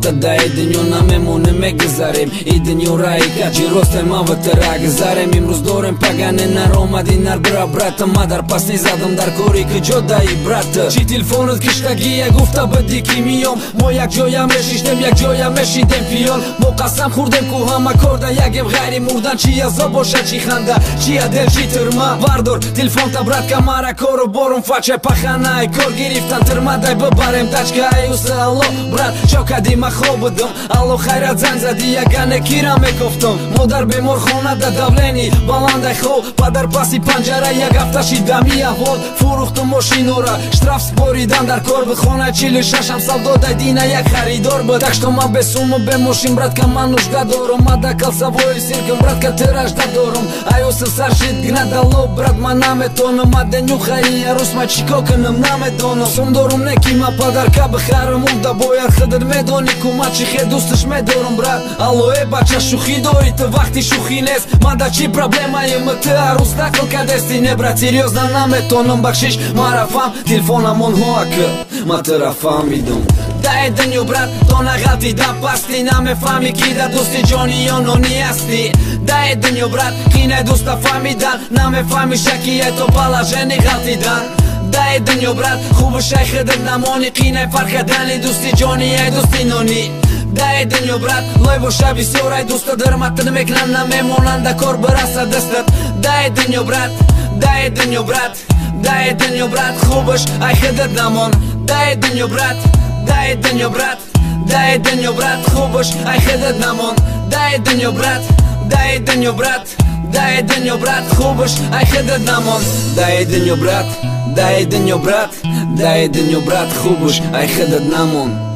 Ма дай дунё намемонем, мегузарем. И дунё раи каҷи росте, ма ва тара гузарем. Имрӯз дорем, пагане наромади нар бира, брата. Ма дар пасни задам дар кори куҷо даи, брата. Чи телефонат киштагия, гуфта биди ки миём. Мо як ҷоя мешиштем, як ҷоя мешидем пиён. Мо қасам хӯрдем, ку ҳама корда ягем, ғайри мурдан. Чи азоб бошад, чи ханда, чи адел, чи тюрма. Бардор телефонта, братка, мара кору борум фаче паханай. Кор гирифтан тирмадай, бибарем тачка. Ай уса, алло, брат, чо кади, ма хоб будам. Алло, хайрат, занг зади, ягане кира мекофтам. Модар беморхона да, давление баландай хоб. Падар паси панҷара, як ҳафта шидами аҳвол. Фурӯхтум мошинора, штраф споридан дар кор буд. Хона 46-ам савдодай дина як харидор буд. Так что ман бесуму бемошин, братка, ман нужда дорум. Ма да калсавои сиркам, братка, тиражда дорум. Аюса сар шид гнадало, брат, ман наметонам. Ма денюхаи арӯс, ма чӣ кор кунам, намедонам. Сум дорум, не ки ма подарка бихарам. Уда бояд худат медонӣ, ку ма чӣ хел дӯсташ медорам, брат. Алло, э бача, шӯхӣ дорӣ ту, вақти шӯхӣ нест. Ма да чӣ проблемаем, ту арӯс нақл кардести? Не, брат, серьёзно, наметонам, бахшиш, марафам телефонамон ҳоак, ма тура фаҳмидум. Дай дунё, брат, то нағалти да пасти, намефаҳмӣ, ки да дӯсти ҷони ёнони ҳастӣ. Дай дунё, брат, қинай дӯста фаҳмидан, намефаҳмӣ шакие то положение ғалтидан. Дай дунё, брат, хубу шай худат намонӣ, қинай фарқ кардани дӯсти ҷони ай дӯсти нонӣ. Дай дунё, брат, лой боша бисёр ай дӯста дирматин мекунанд, намемонанд, да кор бираса дастат. Дай дунё, брат, дай дунё, брат, дай дунё, брат, хубаш ай худат намон. Дай дунё, брат, дай дунё, брат, дай дунё, брат, хубаш ай худат намон. Дай дунё, брат, дай дунё, брат, дай дунё, брат, хубаш ай худат намон. Дай дунё, брат, дай дунё, брат, дай дунё, брат, хубаш ай худат намон.